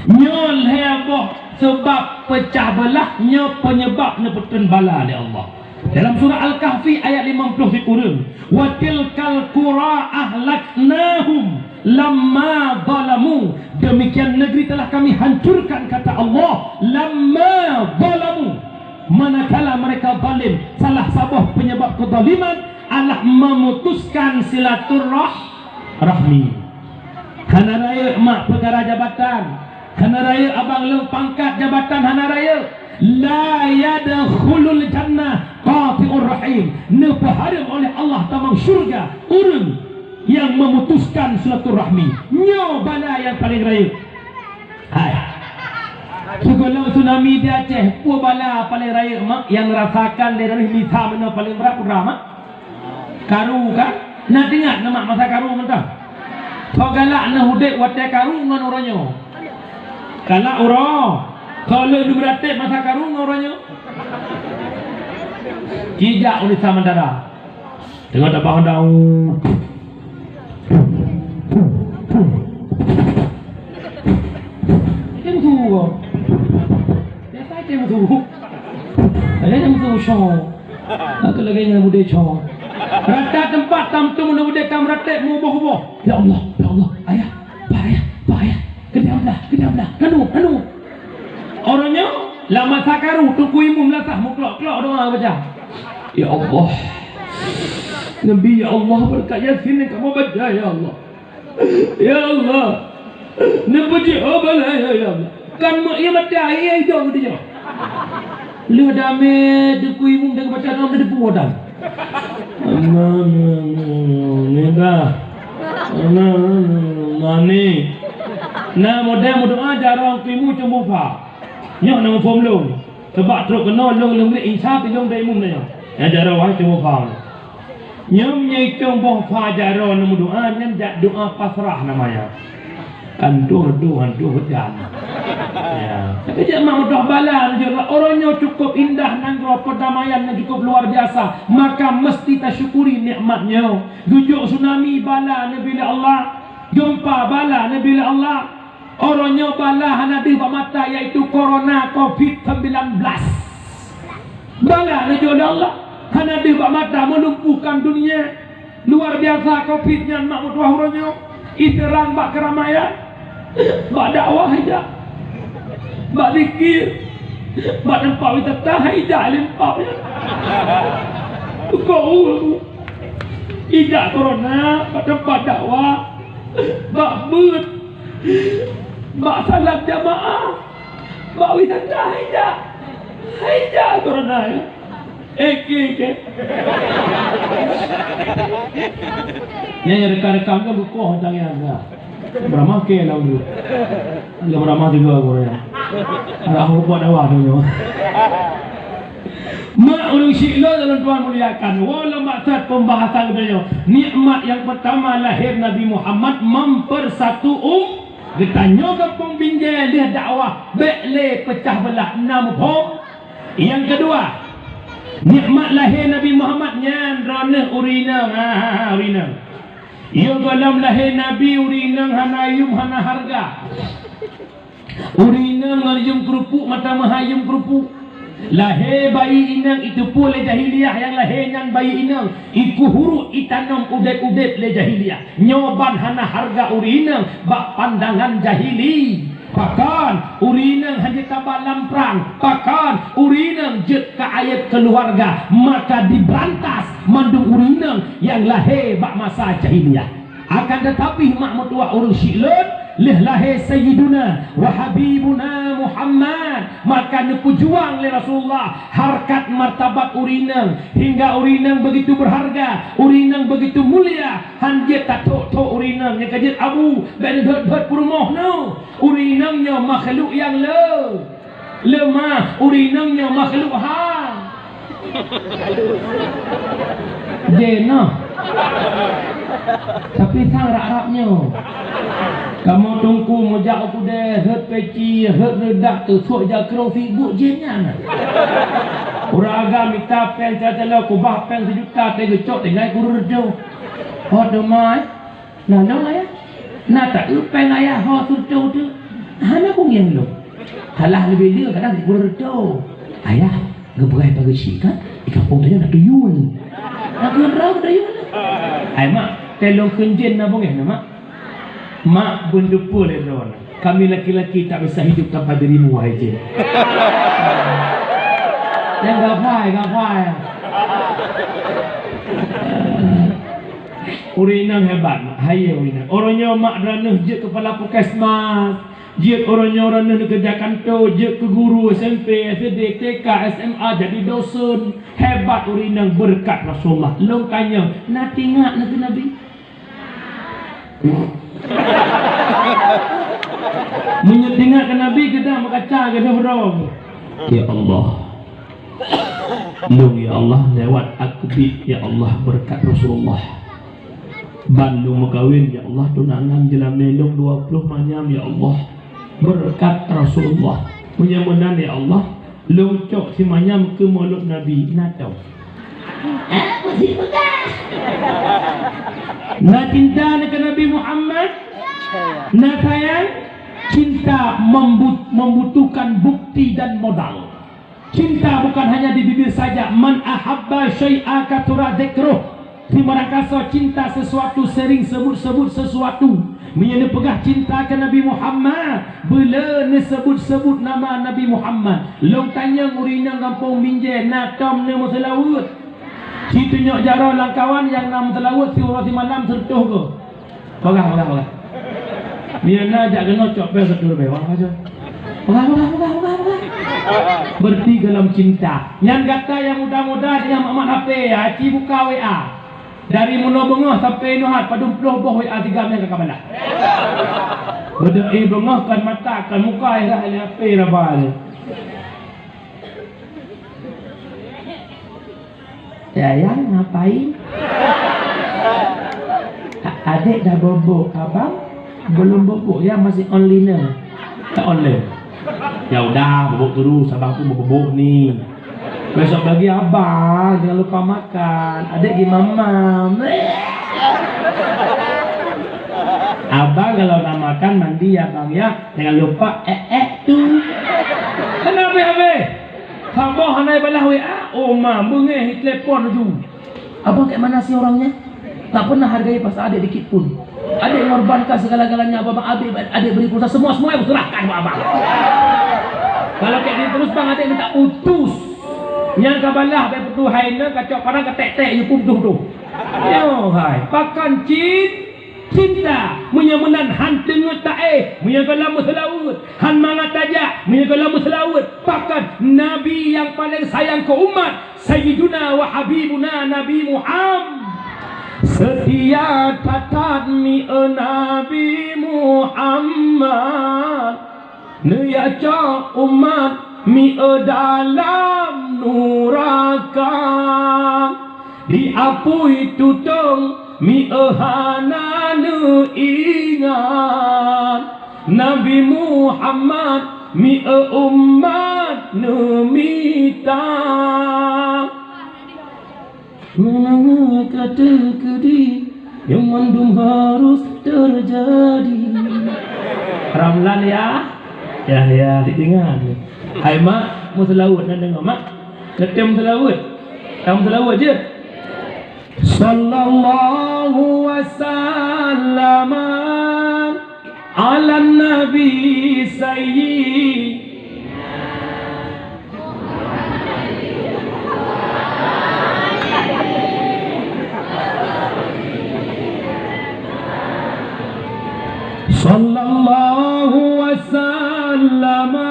Nyoe lhèe boh seubab peucah beulah, nyoe peunyeubab neupeuteun bala lé Allah. Dalam surah Al-Kahfi ayat lima puluh sikureueng, "Wa tilkal qura ahlaknahum lamma zalamu." Demikian negeri telah Kami hancurkan, kata Allah, "lamma zalamu." Manakala mereka zalim, salah saboh penyebab kezaliman adalah memutuskan silaturah-, rahmi. Hana rayeuk mak peukara jabatan, hana rayeuk abang lôn pangkat jabatan, hana rayeuk. "La yadkhulul jannah qati'ur rahim." Neupeuhareuem oleh Allah tamong syurga ureueng nyang memutuskan silaturahmi. Nyoe bala nyang paleng rayeuk. Hai. Sigohlom tsunami di Aceh, peue bala paleng rayeuk mak nyang rasakan lé droeneuh mita meunoe paleng brat peue mak? Karu kan? Na teuingat na mak masa karu mantong? Soe galak na udeb watée karu ngon uroe nyoe? Galak uroe. Soe le meuratéb masa karu ngon uroe nyoe? Jijak uroe nyoe seumantara. Teungoh tabah daun. Itu musuh. Biasa aja musuh. Ada yang musuh show. Aku lagi yang muda show. Rata tempat tam tu muda-muda tam ratik muboh-boh. Ya Allah, ya Allah, ayah, pak ayah, pak ayah. Kediam dah, kediam dah. Kanu, kanu. Orangnya lama sakaru tuku imum lah sah muklok-klok doa baca. Ya Allah. Nabi, ya Allah, berkat Yasin yang kamu baca, ya Allah. Ya Allah. Neupeujiôh bala, ya Allah. Kan mak iya mata, iya idong dia. Leuh damé tuku imum dan baca doa debu dan. Amin. Mani. Nah, model meudoa jarang timu cuma fa. Nyoe nama phom lôn. Sebab trok keunoe lôn lôn insya Allah lôn dai imum nyoe. Ya jarang wahai cuma fa. Nyoe meunyoe cong boh fa jaroe neumeudoa nyan jak doa pasrah namanya. Kan doh doh doh dan. Ya. Tapi jak mak mudah bala nyoe orang nyoe cukup indah nanggroe perdamaian yang cukup luar biasa. Maka mesti tasyukuri nikmat nyoe. Geucok tsunami bala neubila Allah, gempa bala neubila Allah. Oroe nyoe bala hana deuh bak mata, yaitu corona covid sembilan belas. Bala neujok lé Allah, hana deuh bak mata, melumpuhkan dunia. Luar biasa covid nyan mak meutuah uroe nyoe. Iseurang bak keramaian, bak dakwah ija, bak zikir, bak teumpat wisata ija limpah nyan. Kok ulu. Ija corona bak teumpat dakwah, bak beuet, bak salat jamaah, bak wisata ija. Ija corona ya. Oke, oke. Nyan nyang rekam-rekam kan bukoh tangian dah. Beramah ke lalu. Enggak beramah juga aku ya. Ada aku buat dakwah tu nyoe. Mak ureueng syiek lôn, lôn tuan muliakan. Walau maksud pembahasan kita nyoe, nikmat yang pertama lahir Nabi Muhammad mempersatu um-, geutanyoe gampông binjai lheueh dakwah, bék lé pecah belah, na muphom? Nyang keudua, nikmat lahé Nabi Muhammad nyan droeneuh ureueng inong, ha, ha, ha, ureueng inong. Yoh gohlom lahé Nabi, ureueng inong hana yum, hana hareuga. Ureueng inong ngon yum keureupuk, mata meuhai yum keureupuk. Lahé bayi inong iteupeue lé jahiliyah, nyang lahé nyan bayi inong, ikuh huruk itanom udeb-udeb lé jahiliyah. Nyoe ban hana hareuga ureueng inong bak pandangan jahili. Pakon ureueng inong hana taba lam prang, pakon ureueng inong jeuet keu aéb keuluwarga, maka dibeurantas mandum ureueng inong nyang lahé bak masa jahiliyah. Akan teutapi mak meutuwah ureueng syiek lôn, lheueh lahé Sayyiduna wa Habibuna Muhammad, maka neupeujuang lé Rasulullah harkat martabat ureueng inong, hingga ureueng inong beugitu beuharga, ureueng inong beugitu mulia, han jeuet tathok-thok ureueng inong nyang ka jeuet abu, bék neudhot-dhot peurumoh nyoe. Ureueng inong nyoe makhluk nyang le-, leumah, ureueng inong nyoe makhluk ha. Jenoh. Tapi sang rab-rab nyoe. Kamoe teungku meujak u keudè, rhot peci, rhot reudak, teusok jak krong sibuk jih nyan. Ureueng agam mita péng teuloh, kubah péng sijuta, teuh geucok tinggai kureueng reutôh. Oh, teuma, eh? Na lôn, ayah. Na taeu péng ayah ho seureutôh teuh. Hana kungieng lôn. Halah leubeh le kadang sikureueng reutôh. Ayah, geupeugah pageue chik kan? Di kampung tanyoe na tuyul. Na keuneuk rhah tuyul. Hai mak, teuh lôn kheun jén na beungéh na mak. Mak, beuneupeue lé droeneuh. Kami laki-laki tak bisa hidup tanpa dirimu, wahai jén. Nyang gafai, gafai. Ureueng inong hebat, mak. Hai ureueng inong. Uroe nyoe mak droeneuh jeuet kepala puskesmas. Jeuet uroe nyoe droeneuh neukeurja kantô, jeuet keu guru S M P, S D, T K, S M A, jadi dosen. Hebat ureueng inong beureukat Rasulullah. Lôn tanyong, na teuingat neuh keu Nabi? Meunyoe teuingat keu Nabi, geudah meukaca, geudah rong. Ya Allah. Lôn, ya Allah, lewat akbiet, ya Allah, beureukat Rasulullah. Ban lôn meukawen, ya Allah, tunangan jeulamé lôn dua ploh manyam, ya Allah, beureukat Rasulullah. Meunyoe meunan, ya Allah, lôn cok simanyam keu mulod Nabi, na tom? Na cinta keu Nabi Muhammad? Na sayang? Cinta membu-, membutuhkan bukti dan modal. Cinta bukan hanya di bibir saja. Man ahabba syai'a katsura dzikruh. Sibarangkasoe cinta sesuatu, sering sebut-sebut sesuatu. Meunyoe neupeugah cinta keu Nabi Muhammad, beuleu neuseubut-seubut nama Nabi Muhammad. Lôn tanyong ureueng inong gampông Binjai, na tom neumeuseulaweuet? Situnyok jaroe lam kawan nyang na meuseulaweuet siuroe simalam seureutôh goe. Peugah, peugah, peugah. Meunyoe na jak keunoe cok bel satu ribèe. Wah, baca. Peugah, peugah, peugah, peugah, peugah. Berhenti dalam cinta. Nyan gata nyang muda-muda nyang mat-mat H P, ya, ci buka W A. Dari meunoe beungoh sampai nyoe hat padum ploh boh W A siga meh ka kabalah. Beudôh, eh, beungoh kon mata, kon muka, eh, dah lé H P raba lé. Sayang, ngapain? A-, adek dah bobok, abang belum bobok, ya masih online. Tak online. Ya udah, bobok terus, abang pun bobok ni. Besok pagi abang jangan lupa makan. Adek gi mamam. Abang kalau nak makan mandi ya bang ya. Jangan lupa eh eh tu. Kenapa habis? Saboh hana balah W A, oh ma, beungéh telepon laju. Abang kayak mana sih orangnya? Tak pernah hargai perasaan adik dikit pun. Adik mengorbankan segala-galanya, abang, adik, adik beri pulsa, semua-semua yang serahkan buat abang. Kalau kayak gini terus, bang, adik minta putus. Nyang ka balah, baik putus hai na, kacok parang, ka tek-tek, you pun tuh-tuh. Yo, hai. Pakan cin, Cinta, meunyoe meunan han teungeut taéh, meunyoe gohlom meuseulaweuet, han mangat tajak, meunyoe gohlom meuseulaweuet. Bahkan Nabi nyang paleng sayang keu umat, Sayyiduna wa Habibuna Nabi Muham-, seutia that-that mieu Nabi Muhammad. Neujak cok umat mieu dalam nuraka, diapui tutong mieu hana neuingat, Nabi Muhammad mieu umat neumita. Meunyoe ka teukeudi, nyoe mandum harôh teujadi. Ramlan ya? Ya, ya, didengar. Hai mak, meuseulaweuet na deungoe, mak. Neutem seulaweuet. Tam seulaweuet jeuet. Sallallahu wasallama ala Nabi Sayyidina. Sallallahu wasallama.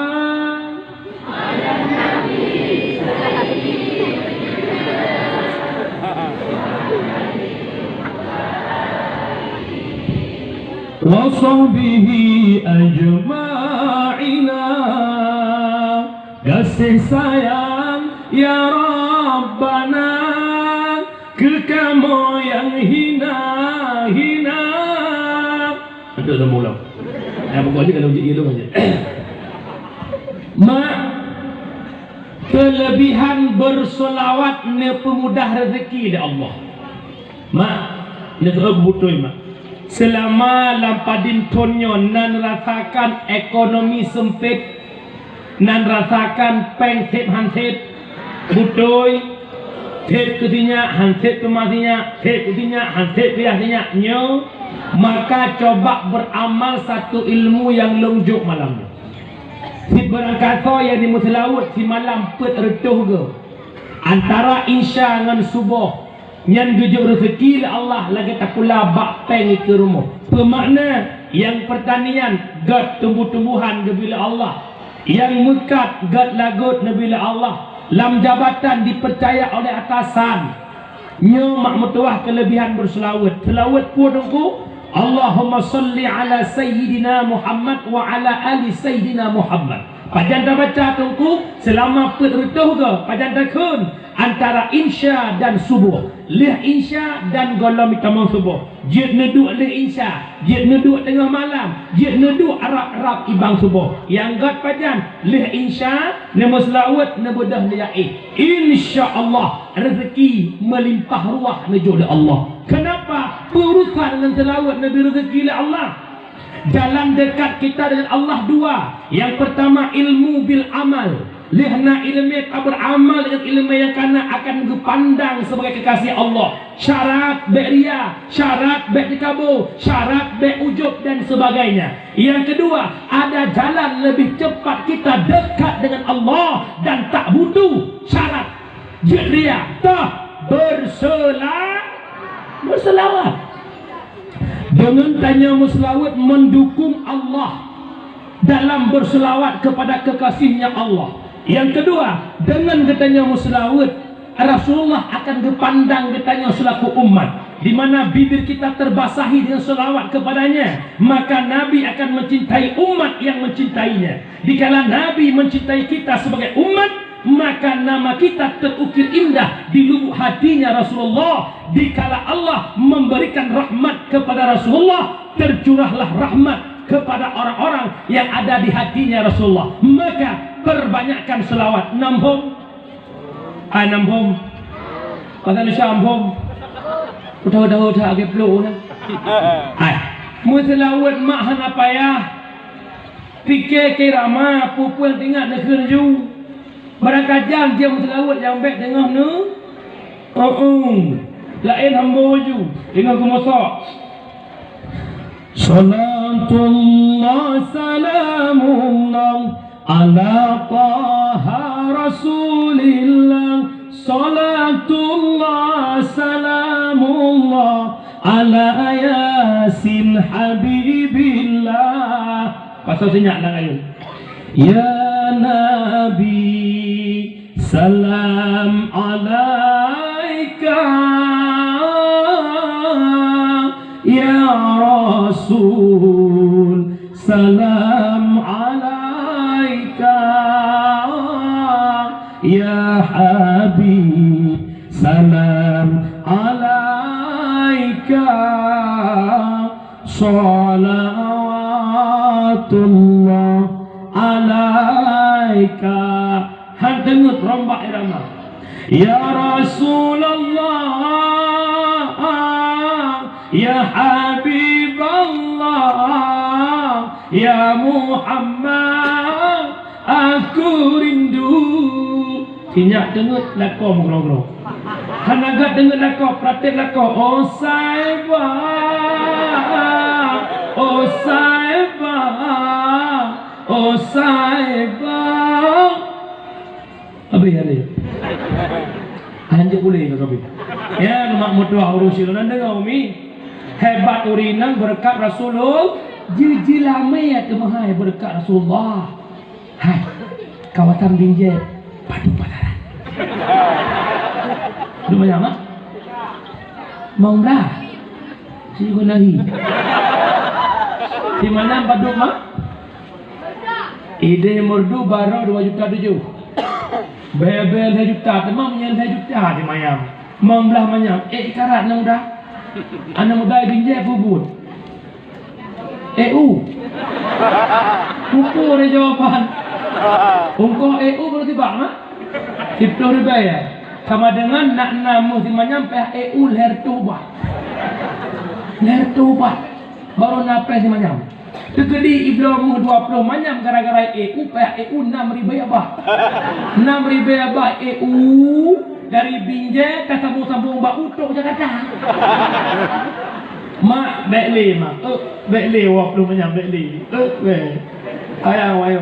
Wa sahbihi ajma'ina. Gaséh sayang ya Rabbana, keu kamoe nyang hina-hina. Aduh, dah mula. Dah pokok je kalau uji ilung aja. Mak, kelebihan bersolawat neupeumudah rezeki lé Allah. Mak, neutroh beutôi, mak. Seulama lam padum thon nyoe nan rasakan ekonomi seumpét, nan rasakan péng sép han sép, beutôi. Sép keu sinyak, han sép teuma sinyak, sép keu sinyak, han sép keu yah sinyak. Nyoe, maka coba beuramal satu ilmu nyang lôn jok malam nyoe. Sibeurangkasoe nyang jimeuseulaweuet simalam peuet reutôh goe. Antara Isya ngon Suboh, nyan geujok reuzeki lé Allah lagée tapula bak péng keu rumoh. Peumakna, nyang peurtanian gét tumbuh-tumbuhan geubri lé Allah. Nyang meukat gét lagot neubri lé Allah, lam jabatan dipeucaya oleh atasan. Nyoe mak meutuwah keuleubihan beuseulaweuet. Seulaweuet peue Teungku? Allahumma shalli ala Sayyidina Muhammad wa ala ali Sayyidina Muhammad. Pajan tabaca Teungku? Seulama peuet reutôh goe. Pajan takheun? Antara Isya dan Suboh. Lheueh Isya dan gohlom jitamong Suboh. Jeuet neuduek lheueh Isya, jeuet neuduek teungoh malam, jeuet neuduek rab-rab ibang Suboh. Nyang gét pajan? Lheueh Isya, neumeuseulaweuet, neubeudôh neuyaéh. Insya Allah, reuzeki meulimpah ruah neujok lé Allah. Keunapa? Beurusan ngon seulaweuet neubri reuzeki lé Allah. Jalan dekat kita dengan Allah dua. Nyang peurtama ilmu bil amal. Lheueh na iéleumé ka beuramal deungon iéleumé nyang kana akan geupandang sibagai keukasih Allah. Syarat bék ria, syarat bék teukabo, syarat bék ujub dan sebagainya. Nyang keudua, ada jalan leubeh cepat kita dekat dengan Allah dan tak butuh syarat. Jeuet ria, toh, beuseula-, beuseulaweuet. Deungon tanyoe meuseulaweuet meundukong Allah dalam beuseulaweuet keupada keukasih-Nya Allah. Nyang keudua, deungon geutanyoe meuseulaweuet, Rasulullah akan geupandang geutanyoe seulaku umat, di mana bibir kita terbasahi dengan selawat kepada-Nya, maka Nabi akan mencintai umat yang mencintainya. Dikala Nabi mencintai kita sebagai umat, maka nama kita terukir indah di lubuk hatinya Rasulullah. Dikala Allah memberikan rahmat kepada Rasulullah, tercurahlah rahmat kepada orang-orang yang ada di hatinya Rasulullah. Maka perbanyakkan selawat. Nam hom? Hai nam hom? Pasal Indonesia nam hom? Udah-udah udah agak peluh dah. Hai, meuseulaweuet mak hana payah. Pike keu rama, peue-peue nyang teuingat neukheun ju. Barangkajan jeuet meuseulaweuet nyang bék teungoh neu-, oh, oh. Laén hamba ju, teungoh geumosok. Salatullah salamullah ala Taha Rasulillah. Salatullah salamullah ala Yasin Habibillah. Pasal sinyak lam ayun. Ya Nabi, salam alaika. Ya Rasul, salam alaika. Ya Habib, salam alaika. Salawatullah alaika. Han teungeut rombak irama. Ya Rasulullah, ya Habiballah, ya Muhammad, aku rindu. Sinyak teungeut lakoe meugroe-groe. Hana gét teungeut lakoe, praktek lakoe. Oh saiba, oh saiba, oh saiba. Habéh, habéh. Hanjeuet ulée ka habéh. Ya, mak meutuah ureueng silunan deungoe, Umi. Hebat ureueng inong beureukat Rasulullah. Jeujilamé teuma hai beureukat Rasulullah. Hai, kawasan Binjai, padum pasaran. Duek manyam, mak? Mau umrah? Sigoe nahi. Di manyam padum, mak? Idéh meureudu baroe dua juta tujoh. Bèe-bèe lhèe juta, teuma meunyo lhèe juta di manyam. Limong blah manyam, ék ikarat aneuk muda. Aneuk muda di Binjai peubuet. Eh, u. Peue jawaban? Ungkoh eh, u baru tibak, ha? Siplôh ribèe, ya. Sama dengan nak na meuh simanyam payah eh, u lhèe reutôh bah. Lhèe reutôh bah. Baru na payah simanyam. Teukeudi ibloe meuh dua plôh manyam gara-gara eh, u payah eh, u nam ribèe bah. Nam ribèe bah eh, u. Dari Binjai tasambong-sambong bak Utok Jakarta. Mak, bèk lé, Mak. Eh, bèk lé, dua ploh manyam bèk lé. Eh, bèk. Sayang, wahai.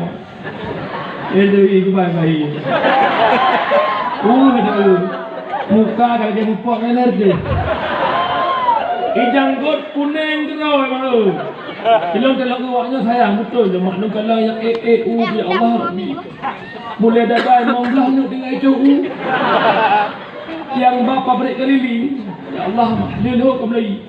Aduh, ih, kubai bahi. Uh, aduh. Muka ka lagèe mupok ngeler deh. Ih, janggot kuneng keudroe, Mak, eh. Ilôn kalon awak nyoe sayang beutôi lé, Mak. Lôn kalon nyang eh, eh, uh, ya Allah. Mulai dagai limong blah neuk tinggai cok u. Nyang ba pabrik keliling. Ya Allah, lheuh-lheuh ka mulai.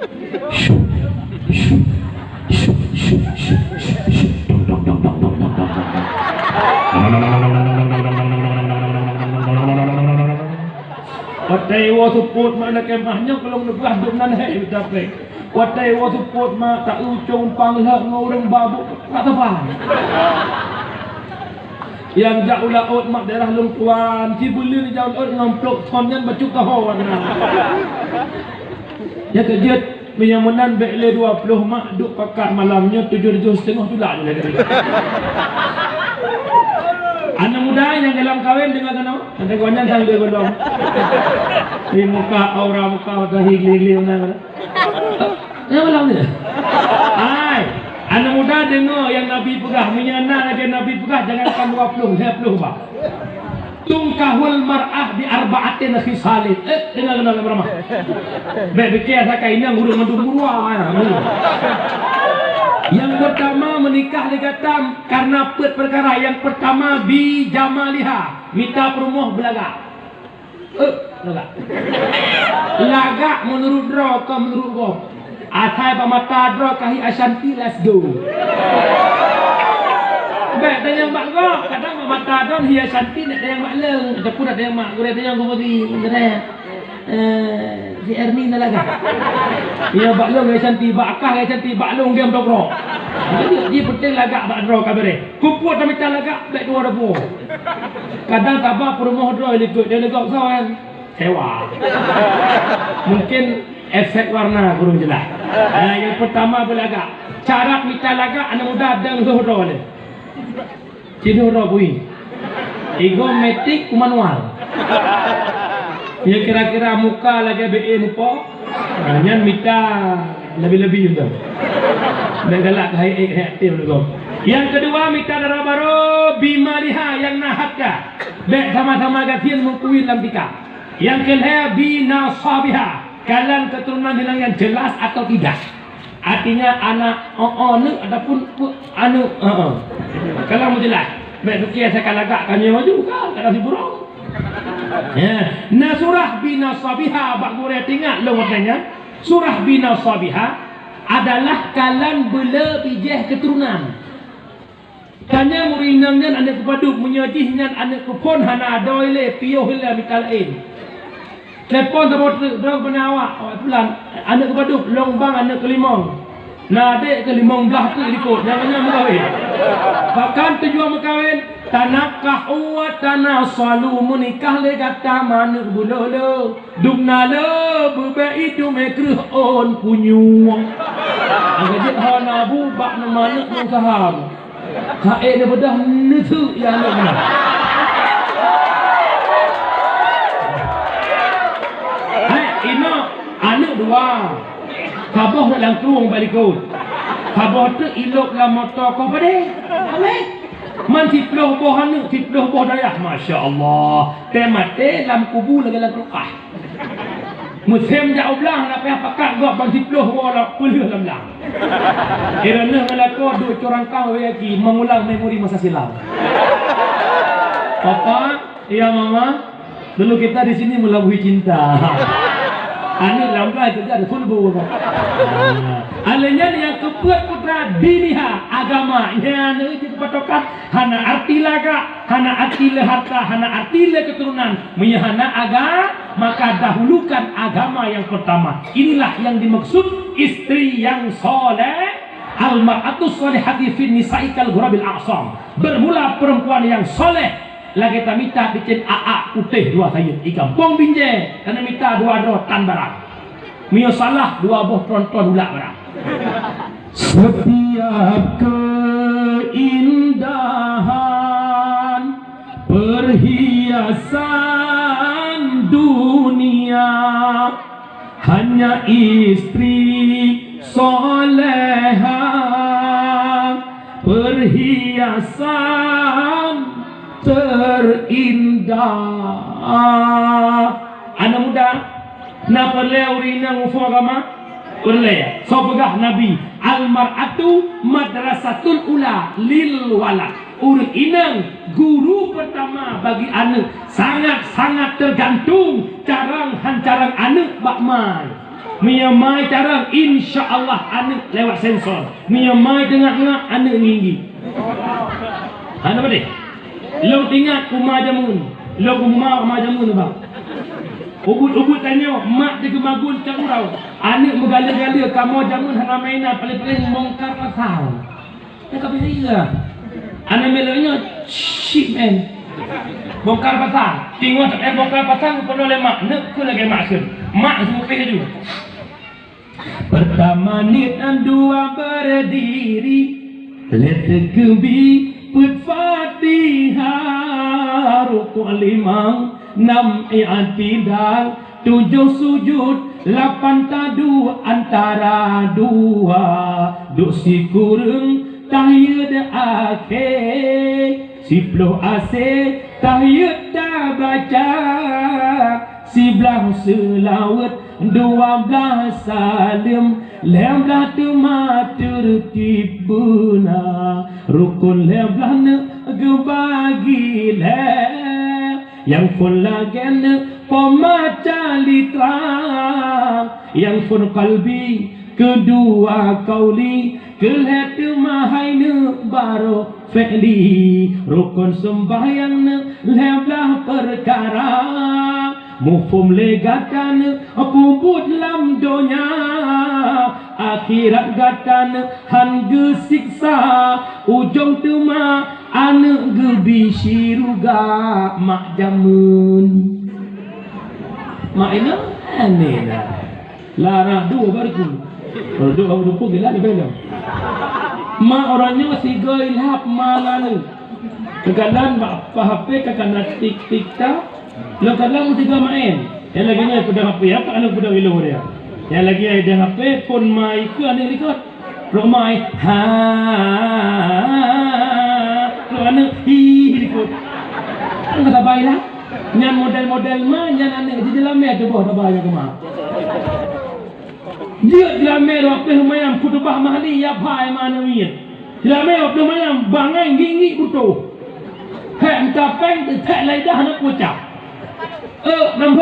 Watèe woe seupôt mak na kemah nyoe, kalon neupeugah dum nan hai, tapi watèe woe seupôt mak ta-eu ucông pang lheueh ngon ureueng babuk, tak saban. Nyang jak u laôt mak daerah Lôn Tuan, sibeuleuen jak u laôt ngon plôk thon nyan bacut taho warna. Nyang keujeuet, meunyoe meunan bèk lé dua ploh mak duek pakat malam nyoe tujoh, tujoh siteungoh tulak lé. Aneuk muda nyang golom kawen deungoe keunoe, ada gobnyan sang dua golom. Di muka, aura muka, mata higli-higli meunan. Ya, malam ni. Hai, aneuk muda deungoe nyang Nabi peugah, meunyoe na lagèe Nabi peugah, jangankan dua ploh, lhèe ploh bah. Tunkahul mar'ah bi arba'atin khisalin. Eh, deungoe, deungoe, deungoe, deungoe. Bèk pikir sakai inong ureueng mandum murua, ya. Nyang peurtama meunikah lé gata karena peuet peukara. Nyang peurtama bi jamaliha, mita peurumoh beulagak. Eh, lagak. Lagak meunurot droe, kon meunurot gob. Asai bak mata droe ka hi Ashanti, let's go. Bèk tanyong bak gob, kadang bak mata droe hi Ashanti, nak tanyong bak lôn, ataupun nak tanyong mak gurèe, tanyong gurèe, gurèe. Eh, si Erni na lagak. Ya, bak lôn hi Ashanti, bak akah hi Ashanti, bak lôn gem tokro. Jadi, ji penting lagak bak droe ka beureh. Kupuet tamita lagak, bèk tuwoe dapur. Kadang taba peurumoh droe likot, dia legok sawan. Sewa. Mungkin efek warna kurang jelas. Nah, nyang peurtama beulagak. Cara mita lagak aneuk muda dang lheuh droe lé. Ci lheuh droe bui. Igo metik ku manual. Ya kira-kira muka lagèe B E mupo. Nah, nyan mita lebih-lebih tu. Bèk galak hai eh hai aktif tu. Nyang keudua mita dara barô bimaliha nyang na hareuta. Bèk sama-sama gasien meukuwi lam tika. Nyang keulhèe, bi nasabiha, kalon keuturonan hilang nyang jelas atau tidak. Artinya anak, oh, oh, neuk ataupun pu-, aneuk, oh, oh. Kalon meujelas. Bèk pikir asai ka lagak ka nyoe ju ka, ka na siburong. Ya, nasurah bi nasabiha bak gurèe tingat lôn watèe nyan. Surah bi nasabiha adalah kalon beuleu bijèh keuturonan. Tanyong ureueng inong nyan aneuk keupadub, meunyoe jih nyan aneuk keuphon hana adoe lé, piôh lé mita laén. Telepon saboh teuk, "Droe keupeue na awak?" "Awak pulan." "Aneuk keupadub?" "Lôn bang aneuk keulimong." "Na adék keuh limong blaih teuk likot, nyang nyan meukawen." Pakon tujuan meukawen? Tanakahu wa tanasalu, meunikah lé gata manök buleue le. Dum na le beubèe idum é kreueh ôn punyueng. Nyang jeuet hana bu bak neumanök ngon saham. Saék neubeudoh neuseuk ya aneuk nyan. Hai, inong, aneuk dua. Saboh rot lam krueng bak likot. Saboh teuk ilôb lam moto koh padé. Amé. Man siplôh boh aneuk, siplôh boh dayah. Masya Allah. Teumaté lam kubu lagèe lam kulkas. Musém jak u blang, na payah pakat gob ban siplôh woe lam peuleueh lam blang. Droeneuh ngon lakoe duek curang kang wéh aki, mengulang memori masa silam. Papa, iya mama, dulu kita di sini melabui cinta. Aneuk lam blang itu jadi sulbu. Alèh nyan nyang keupeuet putra diniha, agama. Nyan jeuet patokan, hana arti lagak, hana arti le harta, hana arti le keturunan. Meunyoe hana aga-, maka dahulukan agama yang pertama. Inilah yang dimaksud istri yang soleh. Al-mar'atus solihati fin nisa'i kal ghurabil a'sam. Bermula perempuan yang soleh lagèe tamita picén aak putéh dua sayeuep. I gampông Binjai, kana mita dua droe tan barang. Meunyoe salah, dua boh tron-tron ulak barang. Setiap keindahan perhiasan dunia, hanya istri soleha, perhiasan terindah. Anak muda, na peureulée ureuëng inong muphom agama? Peureulée. Soe peugah Nabi, "Al-mar'atu madrasatul ula lil walad." Ureuëng inong guru pertama bagi aneuëk, sangat-sangat tergantung carang han carang aneuëk bak mai. Meunyoe mai carang, insya Allah aneuëk lewat sensor. Meunyoe mai teungak-ngak, aneuëk nginggi. Hana padeh. Lôn ingat uma jameun. Lôn uma, uma jameun, bang. Ubit-ubit tanyoe, mak teukeumah gun cak urau. Aneuëk meugale-gale, kamoe jameun hana mainan, paling-paling bongkar pasang. Nyan ka beda. Aneuk miet lagée nyoe, cit men. Bongkar pasang. Teungoh tapiah bongkar pasang, geupeugah lé mak, neuk keu lagée mak kheun. Mak geumeupiah laju. Pertama niet, dua berdiri, lhée teukeubi peuet Fatihah, rukuk limong, nam i'tidal, tujoh sujud, lapan taduek antara dua, duek sikureueng tahiyat akhé, siploh asée tahiyat tabaca, siblaih seulaweuet, dua blaih saleuem, lhée blaih teuma teurtib beuna, rukun lhée blaih neuk geubagi lhée. Nyang phon lagée neuk peumaca litra, nyang phon kalbi keudua kauli, keu lhée teuma hai neuk barô fi'li, rukun seumbahyang neuk lhée blaih peukara, muphom lé gata neuk peubuet lam donya, akhirat gata neuk han geusiksa, ujong teuma aneuëk geubi syeuruga mak jameun. Mak inong aneh dah. Lara dua baru ku. Dua baru ku gila ni belom. Mak orang nyoe sigoe ilhap malam ni. Kadang bak H P ka kana tik tik tak. Lôn kadang meusigoe maén. Nyang lagée nyan peudong H P, apa aneuk peudong ilong dia. Nyang lagée ai dong H P phon mai keu aneuk likot. Rhot mai, ha, rhot aneuk, hi, hi likot. Kan ka sabai lah. Nyan model-model ma, nyan aneuk jih jeulamé tuboh sabai nyang keumah. Jeuet jeulamé rot pih mayam khutubah mahli ya phai ma aneuk miet. Jeulamé rot pih mayam bangai ngiek-ngiek butôh. Hék meutapéng teuthak laidah aneuk bocah. Eh, nam